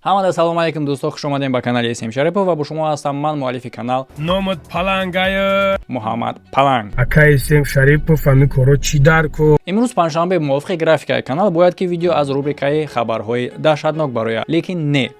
Ҳамада салом алейкум, дӯсто, хуш омадем ба канали См Шарипов ва бо шумо ҳастам ман, муаллифи канал. Номат Палангая. Муҳаммад Паланг. Акаи Сем Шарипов, ҳамин коро чӣ дар ко? Имрӯз панҷшанбе, мувофиқи графикаи канал бояд ки видео аз рубрикаи хабарҳои даҳшатнок барояд, лекин не,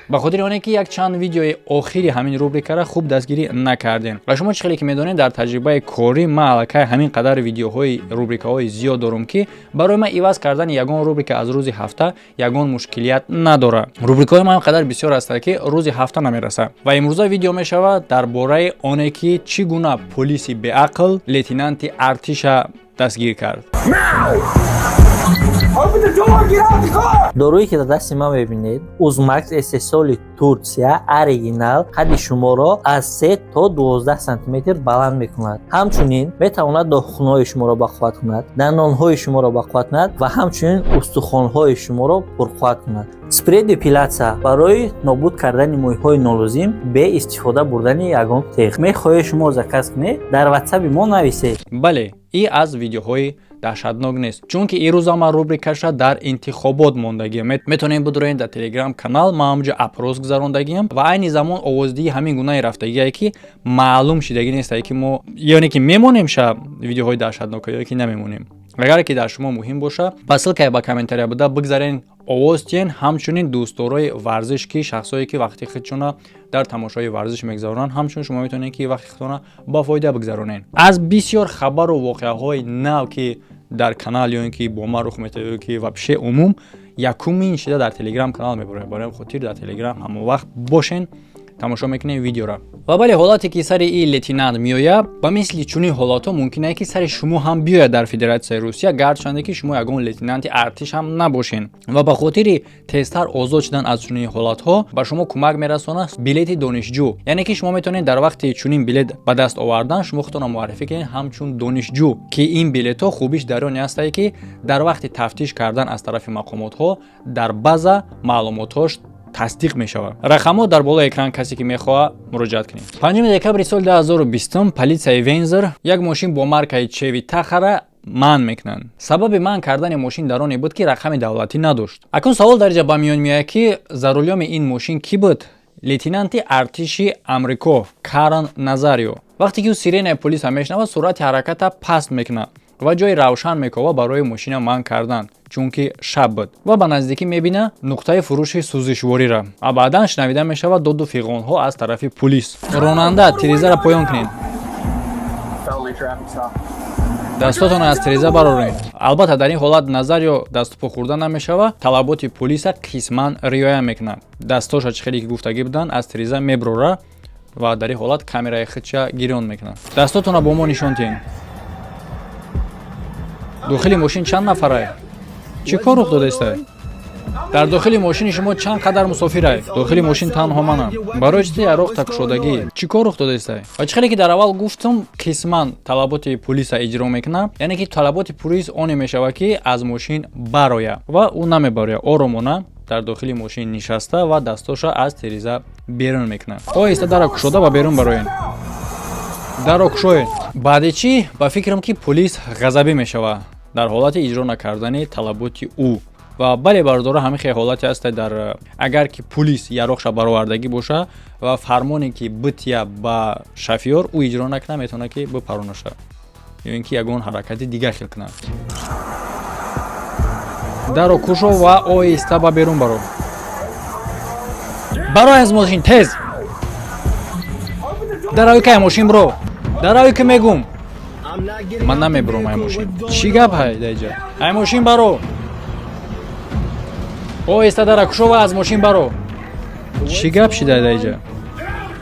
ба хотири оне ки якчанд видеои охири ҳамин рубрикаро хуб дастгирӣ накардем. Ва шумо чӣ хеле ки медонед, дар таҷрибаи корӣ ман аллакай ҳамин қадар видеоҳои рубрикаҳои зиёд дорум, ки барои ман иваз кардани ягон рубрика аз рӯзи ҳафта ягон мушкилият надорад. Рубрикаҳои ман қадар бисёр ҳастанд, ки рӯзи ҳафта намерасад. Ва имрӯза видео мешавад дар бораи оне ки чӣ гуна полиси беақл лейтенанти артиша дастгир кард. Доруе ки дар дасти ман мебинед, Узмакс, истеҳсоли Турсия, оригинал, қадди шуморо аз 3 то 12 сантиметр баланд мекунад. Ҳамчунин метавонад нохунҳои шуморо бақувват кунад, дандонҳои шуморо бақувват кунад ва ҳамчунин устухонҳои шуморо пурқувват кунад. Спрей депиляция барои нобуд кардани мӯйҳои нолозим бе истифода бурдани ягон теғ. Мехоҳед шумо заказ кунед, дар ватсаби мо нависед. Бале, и аз видеоҳои даҳшатнок нест, чунки ирӯза ман рубрикаша дар интихобот мондагиам. Метавонем бидуроем дар Телеграм канал, ман ҳамҷо опрос гузарондагиам ва айни замон овоздиҳии ҳамин гунаи рафтагие, ки маълум шидагӣ нестае, ки мо ёне ки мемонем ша видеоҳои даҳшатнока ё ки намемонем. Агар ки дар шумо муҳим боша, ба ссылкае ба комментария буда бигзарен, овоз диҳен. Ҳамчунин дӯстдорои варзиш, ки шахсое ки вақти худшона дар тамошои варзиш мегузаронанд, ҳамчунин шумо метавонед, ки вақти худтона ба фоида бигзаронед. Аз бисёр хабару воқеаҳои нав, ки дар канал ё ин ки бо ман рух метавад, ё ки вообще умум, якумин шида дар Телеграм канал мебарояд. Барои хотир дар Телеграм ҳамон вақт бошен, тамошо мекунем видеора. Ва бале, ҳолате ки сари ин лейтенант меояд, ба мисли чунин ҳолатҳо мумкин ае, ки сари шумо ҳам биёяд дар Федератсияи Русия, гарчанде ки шумо ягон лейтенанти артиш ҳам набошен. Ва ба хотири тезтар озод шудан аз чунин ҳолатҳо ба шумо кӯмак мерасонад билети донишҷӯ. Яъне ки шумо метавонед дар вақти чунин билет ба даст овардан шумо худтонро муаррифӣ кунед ҳамчун донишҷӯ, ки ин билетҳо хубиш дар оне ҳастае, ки дар вақти тафтиш кардан аз тарафи мақомотҳо дар база маълумотҳош тасдиқ мешавад. Рақамҳо дар болои экран, касе ки мехоҳад, муроҷиат кунед. 5 декабри соли 2020 полисияи Вензор як мошин бо маркаи Чеви Тахара манъ мекунанд. Сабаби манъ кардани мошин дар оне буд, ки рақами давлатӣ надошт. Акнун савол дар инҷа ба миён меояд, ки за рулёми ин мошин кӣ буд? Лейтенанти артиши Амрико Карн Назарио. Вақте ки ӯ сиренаи полиса мешунавад, суръати ҳараката паст мекунад ва ҷои равшан мекова барои мошина манъ кардан, чунки шаб буд. Ва ба наздикӣ мебина нуқтаи фурӯши сӯзишвориро. Ва баъдан шунавида мешавад доду фиғонҳо аз тарафи пулис: «Ронанда, тирезаро поён кунед, дастотонро аз тиреза бароред». Албатта, дар ин ҳолат Назарио даступо хӯрда намешавад, талаботи пулиса қисман риоя мекунад. Дастоша, чӣ хеле ки гуфтагӣ буданд, аз тиреза меброра ва дар ин ҳолат камераи худша гирён мекунад. «Дастотонро бо мо нишон диҳед. Дохили мошин чанд нафарае? Чӣ кор рух додаистае? Дар дохили мошини шумо чанд қадар мусофирае?» «Дохили мошин танҳо манам». «Барои чӣ яроқ такушодагӣ? Чӣ кор рух додаистае?» Ва чӣ хеле ки дар аввал гуфтум, қисман талаботи пулиса иҷро мекунад. Яъне ки талаботи пулис оне мешавад, ки аз мошин барояд, ва ӯ намебарояд, оромона дар дохили мошин нишаста ва дастоша аз тиреза берун мекунад. «Оҳиста дара кушода ба берун бароед, дарро кушоед». Баъде чӣ, ба фикрам, ки пулис ғазабӣ мешавад дар ҳолати иҷро накардани талаботи ӯ. Ва бале, бародаро, ҳамин хел ҳолате ҳаста, дар агар ки пулис яроқша баровардагӣ боша ва фармоне ки бития ба шофёр, ӯ иҷро накунад, метавонад, ки бипаронаша ё ин ки ягон ҳаракати дигар хел кунад. «Даро кушо ва оҳиста ба берун баро. Барой аз мошин, тез дарави, кай мошин биро, дарави, ки мегум». «Ман намебуром ай мошин. Чӣ гап ҳай даиҷа? Ай мошин баро, оҳиста дара кушо ва аз мошин баро. Чӣ гап шида даиҷа?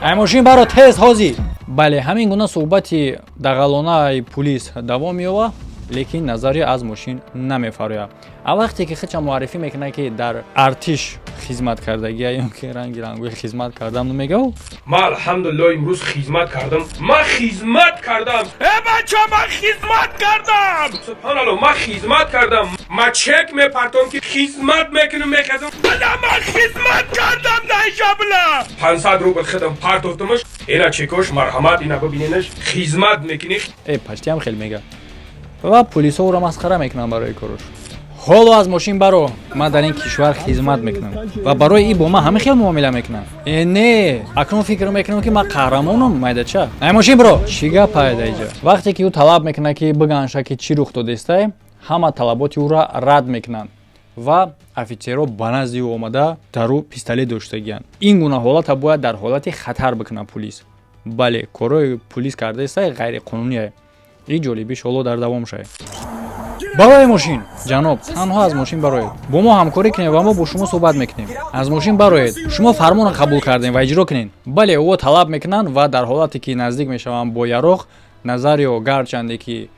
Ай мошин баро, тез, ҳозир». Бале, ҳамин гуна суҳбати дағалонаи пулис давом меёбад, лекин Назарио аз мошин намефарояд. А вақте ки худша муаррифӣ мекунад, ки дар артиш хизмат кардагия ё ки ранги рангои хизмат кардам, мегав. Ман, алҳамдулилло, имрӯз хизмат кардам. Ман хизмат кардам, э бача, ман хизмат кардам. Субҳаналло, ман хизмат кардам. Ман чек мепартом, ки хизмат мекунам, мехезам. Бала, ман хизмат кардам наишабла. 500 рубл хидам партофтамаш. Ина чекош, марҳамат, ина бибиненаш. Хизмат мекунӣ. Э, почти ҳам хел мега. Ва пулисҳо ӯро масхара мекунанд барои корош. Ҳоло аз мошин баро. Ман дар ин кишвар хизмат мекунам ва барои ин бо ман ҳамин хел муомила мекунам. Э, не, акнун фикр мекунам, ки ман қаҳрамонам. Майдача, ай мошин биро. Чӣ гап пайда иҷа? Вақте ки ӯ талаб мекунад, ки биганша, ки чӣ рух додестай, ҳама талаботи ӯро рад мекунанд ва офитсерҳо ба назди ӯ омада, дар ӯ пистолет доштагиянд. Ин гуна ҳолата бояд дар ҳолати хатар бикунад пулис. Бале, корҳои пулис кардаестай ғайриқонуние. Ин ҷолибиш ҳоло дар давом шавед. Барои мошин, ҷаноб, танҳо аз мошин бароед. Бо мо ҳамкорӣ кунед ва мо бо шумо суҳбат мекунем. Аз мошин бароед. Шумо фармонро қабул кардем ва иҷро кунед. Бале, ӯ талаб мекунанд ва дар ҳолате ки наздик мешаванд бо яроқ, Назарио, гарчанде ки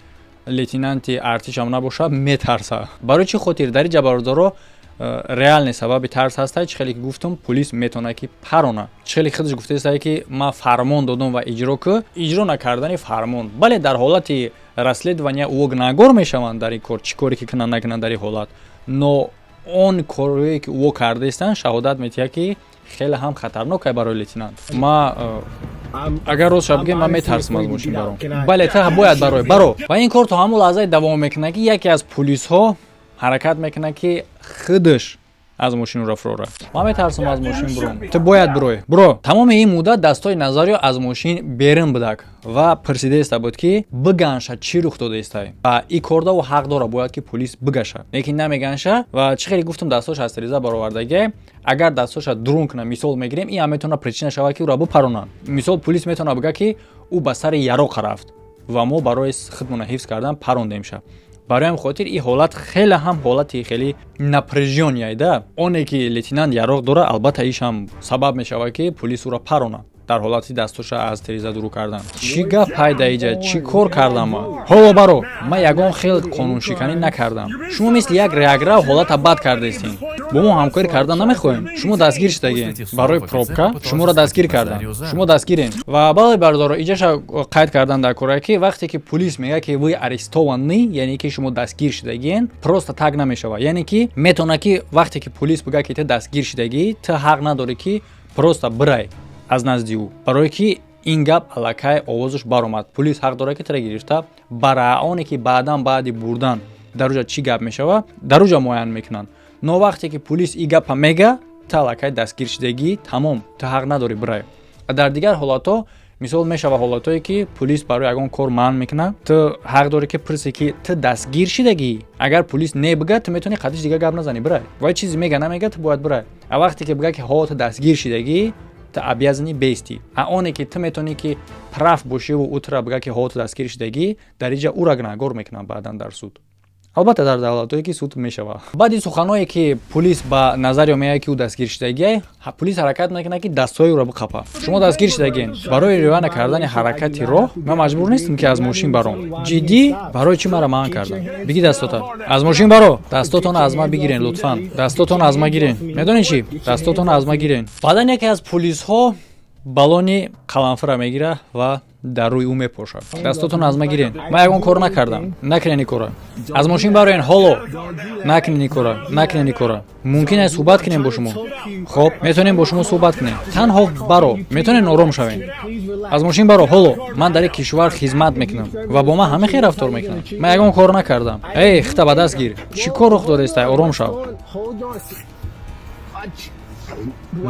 лейтенанти артишам набошад, метарса. Барои чӣ хотир? Дар иҷа, бародаро, реальный сабаби тарс ҳастай. Чӣ хеле ки гуфтум, пулис метавонад, ки парона. Чӣ хеле худаш гуфтаестай, ки ман фармон додум ва иҷро ку. Иҷро накардани фармон, бале, дар ҳолати расследования ӯ гунаҳгор мешаванд дар ин кор, чӣ коре ки кунанд, накунанд дар ин ҳолат. Но он корое ки ӯ кардаистанд, шаҳодат метиҳад, ки хеле ҳам хатарнок барои лейтенант. Ма агар ростша бигем, ман метарсам аз мошин баром. Бале, та бояд барои баро. Ва ин кор то ҳамон лаҳзае давом мекунад, ки яке аз пулисҳо ҳаракат мекунад, ки худаш аз мошин фурора. Ман метарсам аз мошин буром. Ту бояд бирой, биро. Тамоми ин муддат дастои Назарио аз мошин берун будак ва пурсидаиста буд, ки биганша, чӣ рух додаистай. Ва и корда ӯ ҳақ дора, бояд ки полис бигаша, лекин намеганша. Ва чӣ хеле гуфтум, дастош аз тиреза баровардагия. Агар дастоша дурун кунад, мисол мегирем, ин ҳам метавона причина шавад, ки ӯро бипаронанд. Мисол, пулис метавона бига, ки ӯ ба сари яроқ рафт ва мо барои худмона ҳифз кардан парондемша. Барои ҳамин хотир ин ҳолат хеле ҳам ҳолати хеле напряжённый да. Оне ки лейтенант яроқ дора, албатта, иш ҳам сабаб мешавад, ки пулис ӯро паронад дар ҳолати дастоша аз тиреза дуру кардан. Чӣ гап пайда иҷа? Чӣ кор кардам ман? Ҳоло баро. Ман ягон хел қонуншиканӣ накардам. Шумо мисли як реаграв ҳолата бад кардаистем. Бо мо ҳамкорӣ кардан намехоҳем. Шумо дастгир шудагем барои пробка. Шуморо дастгир кардам, шумо дастгирем. Ва бале, бародаро, иҷаша қайд кардан дар кора, ки вақте ки пулис мегӯяд, ки вы арестованы, яъне ки шумо дастгир шудагиен, просто так намешавад. Яъне ки метавонад, ки вақте ки пулис бигӯяд, ки ту дастгир шудагӣ, ту ҳақ надорӣ, ки просто бирай аз назди ӯ, барое ки ин гап аллакай овозаш баромад. Пулис ҳақ дорад, ки тара гирифта бара. Оне ки баъдан, баъди бурдан, дар уҷа чӣ гап мешавад, дар уҷа муайян мекунанд. Но вақте ки пулис ин гапа мега, ту аллакай дастгир шудагӣ, тамом, ту ҳақ надорӣ бирай. Дар дигар ҳолатҳо, мисол, мешава ҳолатҳое, ки пулис барои ягон кор манъ мекунад, ту ҳақ дорӣ, ки пурсе, ки ту дастгир шидагӣ. Агар пулис не бига, ту метавонӣ қадиш дигар гап назанӣ, бирай. Вай чизе мега, намега, ту бояд бирай. А вақте ки бига, ки ҳо, ту дастгир шидагӣ, ту обязанный бестӣ. А оне ки ту метавонӣ, ки прав бошиву ӯ тура бига, ки ҳо, ту дастгир шидагӣ, дар инҷа ӯра гунаҳгор мекунанд баъдан дар суд. Албатта, дар давлатҳое ки суд мешавад. Баъди суханҳое ки пулис ба Назарио меояд, ки ӯ дастгир шудагиай, пулис ҳаракат мекунад, ки дастҳои ӯро биқапа. Шумо дастгир шудагиен барои риоя накардани ҳаракати роҳ. Ман маҷбур нестам, ки аз мошин баром. Ҷиддӣ, барои чӣ мара манъ кардам? Биги дастота, аз мошин баро. Дастотонро аз ман бигирен, лутфан, дастотонро аз ман гирен. Медонед чӣ? Дастотонро аз ман гирен. Баъдан яке аз пулисҳо баллони қаламфура мегирад ва дар рӯи ӯ мепошад. Дастотонро аз ман гирен, ман ягон кор накардам. Накунен ин кора, аз мошин бароен ҳоло. Накунен ин кора, накунен ин кора. Мумкин аст суҳбат кунем бо шумо? Хоб, метавонем бо шумо суҳбат кунем. Танҳо баро. Метавонем ором шавем. Аз мошин баро ҳоло. Ман дар ин кишвар хизмат мекунам ва бо ман ҳамин хел рафтор мекунам. Ман ягон кор накардам. Эй, хита ба даст гир. Чӣ кор рух додаистай? Ором шав.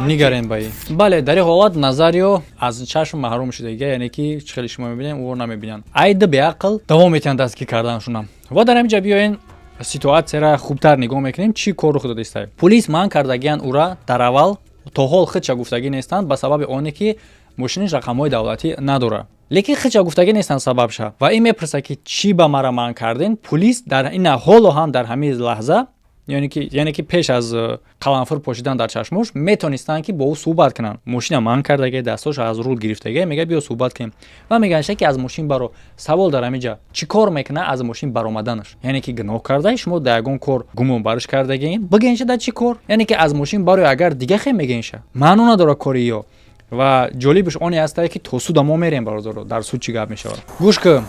Нигарем ба ин. Бале, дар ин ҳолат Назарио аз чашм маҳрум шудагия, яъне ки чӣ хеле шумо мебинем, ӯро намебинанд. Айда беақл давом метиҳанд дастгир карданашонам. Ва дар ҳамин ҷа биёен, ситуатсияра хубтар нигоҳ мекунем, чӣ кор рух додаистай. Пулис манъ кардагиянд ӯра дар аввал, то ҳол худша гуфтагӣ нестанд, ба сабаби оне ки мошиниш рақамҳои давлатӣ надорад, лекин худша гуфтагӣ нестанд сабабша. Ва ин мепурсад, ки чӣ ба мара манъ карден? Пулис дар ина ҳоло ҳам, дар ҳамин лаҳза, яъне ки пеш аз қаламфур пошидан дар чашмош, метонистанд, ки бо ӯ суҳбат кунанд. Мошина манъ кардаге, дастош аз рул гирифтаге, мега: «Биё, суҳбат кунем». Ва мегаша, ки аз мошин баро. Савол дар ҳамин ҷа: чӣ кор мекунад аз мошин баромаданаш? Яъне ки гуноҳ карда, шумо дар ягон кор гумон барш кардагиен, бигенша, дар чӣ кор? Яъне ки аз мошин барои агар дига хе мегенша, маъно надорад кори ё. Ва ҷолибаш оне ҳастае, ки то суда мо мерем, бародаро, дар суд чӣ гап мешавад. Гӯш кун,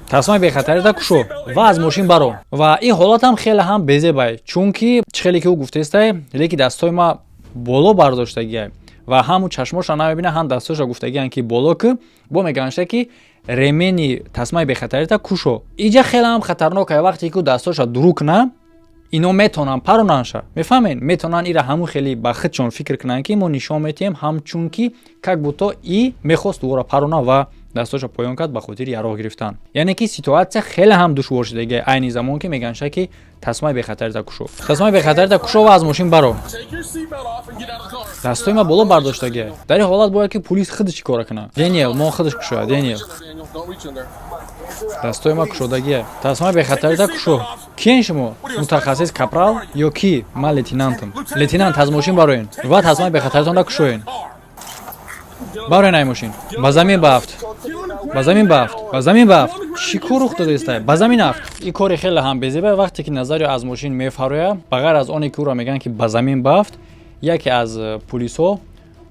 тасмаи бехатарита кушо ва аз мошин баро. Ва ин ҳолатам хеле ҳам безебай, чунки чӣ хеле ки ӯ гуфтаистай, леки дастои ма боло бардоштагиай ва ҳаму чашмоша намебина, ҳам дастоша гуфтагиян, ки боло ки бо меганашта, ки ремени тасмаи бехатарита кушо. Иҷа хеле ҳам хатарнок ай, вақте ки ӯ дастоша дуру куна. Ино метавонанд паронанша, мефаҳмед? Метавонанд ира ҳамун хеле ба худшон фикр кунанд, ки мо нишон метиҳем, ҳамчун ки как будто и мехост ӯро парона ва дастошо поён кард ба хотири яроқ гирифтан. Яъне ки ситуация хеле ҳам душвор шудагия. Айни замон ки меганша, ки тасмаи бехатарита кушо, тасмаи бехатарита кушо ва аз мошин баро. Дастои ма боло бардоштагия. Дар ин ҳолат бояд ки пулис худаш чӣ кора кунад? Дениел мо худаш кушояд. Дениел, дастои ма кушодагия, тасмаи бехатарита кушо. Киен шумо? Мутахассис капрал ё ки? Ман лейтенантам. Лейтенант, аз мошин бароен ва тасмаи бехатаритонра кушоен. Бароен ай мошин. Ба замин баафт, ба замин баафт, ба замин баафт. Чӣ кор рух додаистай? Ба замин афт. Ин кори хеле ҳам безеба. Вақте ки Назарио аз мошин мефарояд, ба ғайр аз оне ки ӯро мегӯянд, ки ба замин баафт, яке аз пулисҳо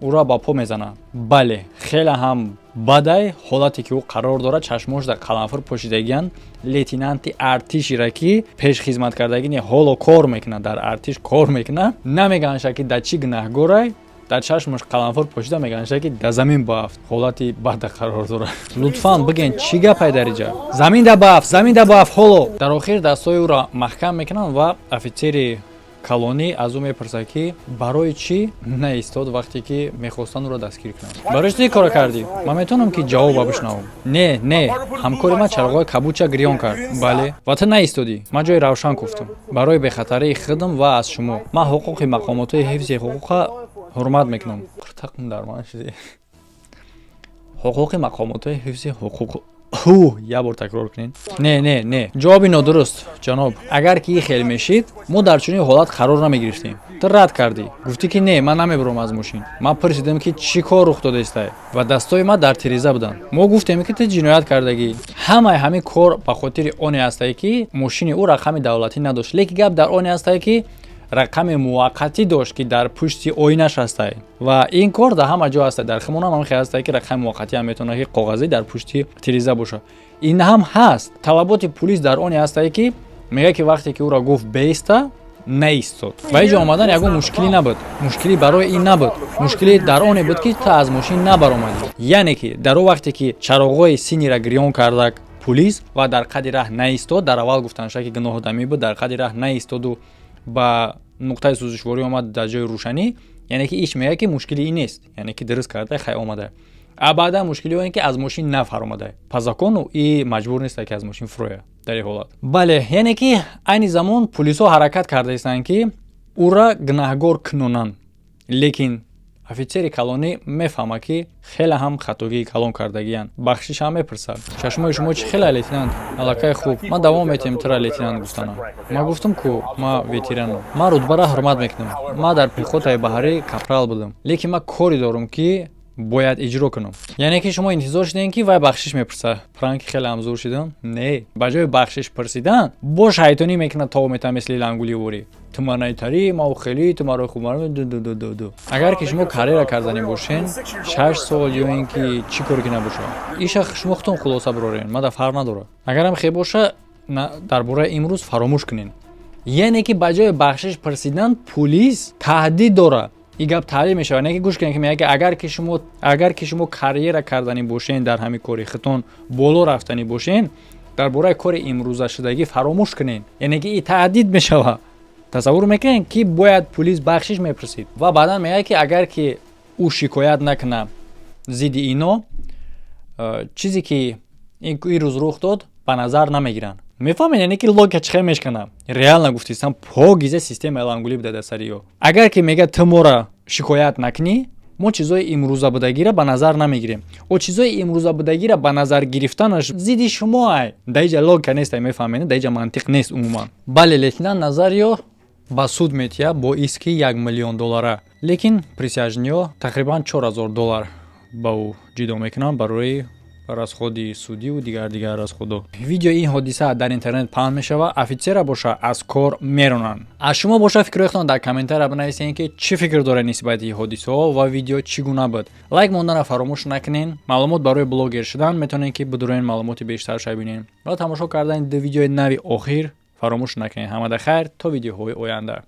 ӯро ба по мезанад. Бале, хеле ҳам бадай ҳолате ки ӯ қарор дорад. Чашмош дар қаламфур пӯшидагиянд. Лейтенанти артишира, ки пеш хизматкардагӣ не, ҳоло кор мекунад, дар артиш кор мекунад, намеганша, ки дар чӣ гунаҳгорай. Дар чашмаш қаламфур пӯшида меганша, ки дар замин баафт. Ҳолати бада қарор дорад. Лутфан бигӯен, чӣ гапай дар иҷа? Замин да баафт, замин да баафт. Ҳоло дар охир дастҳои ӯро маҳкам мекунанд ва офитсери калонӣ аз ӯ мепурсад, ки барои чӣ наистод, вақте ки мехостанд ӯро дастгир кунанд? Барои чӣ кора кардӣ? Ман метавонам, ки ҷавоба бишнавам? Не, не, ҳамкори ман чароғҳои кабудча гирён кард. Бале, ва ту наистодӣ. Ман ҷои равшан гуфтам барои бехатарии худам ва аз шумо. Ман ҳуқуқи мақомотҳои ҳифзи ҳуқуқа ҳурмат мекунам. Қиртақм дар ман шуди. Ҳуқуқи мақомотҳои ҳифзи ҳуқуқ ҳу, як бор такрор кунед. Не, не, не, ҷавоби нодуруст, ҷаноб. Агар ки ин хел мешид, мо дар чунин ҳолат қарор намегирифтем. Ту рад кардӣ, гуфтӣ, ки не, ман намебурам аз мошин. Ман пурсидам, ки чӣ кор рух додаистай, ва дастои ман дар тиреза буданд. Мо гуфтем, ки ту ҷиноят кардагӣ. Ҳамаи ҳамин кор ба хотири оне ҳастае, ки мошини ӯ рақами давлатӣ надошт. Лекин гап дар оне ҳастае, ки рақами муваққатӣ дошт, ки дар пушти оинаш ҳастай, ва ин кор дар ҳама ҷо ҳастай. Дар химон ҳам хел ҳастай, ки рақами муваққатӣ ҳам метавонад, ки коғазӣ дар пушти тиреза бошад. Ин ҳам ҳаст. Талаботи пулис дар оне ҳастае, ки мегӯяд, ки вақте ки ӯро гуфт беиста, наистод. Ба ин ҷо омадан ягон мушкилӣ набуд. Мушкилӣ барои ин набуд. Мушкилӣ дар оне буд, ки ту аз мошин набаромадӣ. Яъне ки дар он вақте ки чароғҳои синий ра гирён кардак пулис ва дар қади раҳ наистод, дар аввал гуфтанша, ки гуноҳодамӣ буд, дар қади раҳ наистоду ба нуқтаи сӯзишворӣ омад дар ҷои рӯшанӣ. Яъне ки иш мегӯяд, ки мушкили ин нест, яъне ки дуруст карда, хай омада. А баъдан мушкили он ки аз мошин нафаромада. По закону и маҷбур нест, ки аз мошин фуроя дар ин ҳолат. Бале, яъне ки айни замон пулисҳо ҳаракат кардаистанд, ки ӯра гунаҳгор кунонанд, лекин офитсери калонӣ мефаҳмад, ки хеле ҳам хатогии калон кардагиянд. Бахшиш ҳам мепурсад. Чашмои шумо чӣ хеле, лейтенант? Аллакай хуб, ман давом метиҳем тура лейтенант гуфтанам. Ман гуфтам ку, ман ветеранам, ман рутбара ҳурмат мекунам. Ман дар пехотаи баҳрӣ капрал будам, лекин ман коре дорам, ки бояд иҷро кунам. Яъне ки шумо интизор шудем, ки вай бахшиш мепурсад. Пранк и хеле ҳам зур шидам. Не, ба ҷои бахшиш пурсидан бо шайтонӣ мекунад, тов метам, мисли лангуливорӣ: ту манайтарӣ, мау хелӣ, ту маро хуб. Агар ки шумо карьера карданӣ бошен, 6 сол ё ин ки чӣ коре ки набошад, иша шумо худтон хулоса бирорен, мада фарқ надорад. Агарам хел боша, дар бораи имрӯз фаромӯш кунен. Яъне ки ба ҷои бахшиш пурсидан пулис таҳдид дорад. Ин гап таҳлил мешавад, не ки гӯш кунед, ки мегӯяд, ки агар ки шумо карьера карданӣ бошен, дар ҳамин кори худтон боло рафтанӣ бошен, дар бораи кори имрӯзашудагӣ фаромӯш кунед. Яъне ки и таҳдид мешавад. Тасаввур мекунед, ки бояд пулис бахшиш мепурсид ва баъдан мегӯяд, ки агар ки ӯ шикоят накунад зидди ино, чизе ки ин рӯз рух дод, ба назар намегиранд. Мефаҳмед, яъне ки логика чӣ хел мешканад? Реально гуфтистам, покиза системаи лангулӣ буда дар сари ё. Агар ки мегӯяд, ту мора шикоят накунӣ, мо чизои имрӯза будагиро ба назар намегирем. О чизои имрӯза будагиро ба назар гирифтанаш зидди шумо ай. Дар иҷа логика нест, мефаҳмед, дар иҷа мантиқ нест умуман. Бале, лейтенант Назарио ба суд метиҳад бо иски 1 миллион доллара, лекин присяжный ҳо тақрибан 4000 доллар ба ӯ ҷудо мекунанд барои расход и судиву дигар дигар расход о. Видеои ин ҳодиса дар интернет паҳн мешавад, офитсера боша аз кор меронанд. Аз шумо боша, фикрҳоятон дар комментария бинависед, ки чӣ фикр доред нисбати ҳодисаҳо ва видео чӣ гуна буд. Лайк монданро фаромӯш накунед. Маълумот барои блогер шудан метавонед, ки бидуроен, маълумоти бештарша бинед ва тамошо кардани ду видеои нави охир фаромӯш накунед. Ҳамада хайр, то видеоҳои оянда.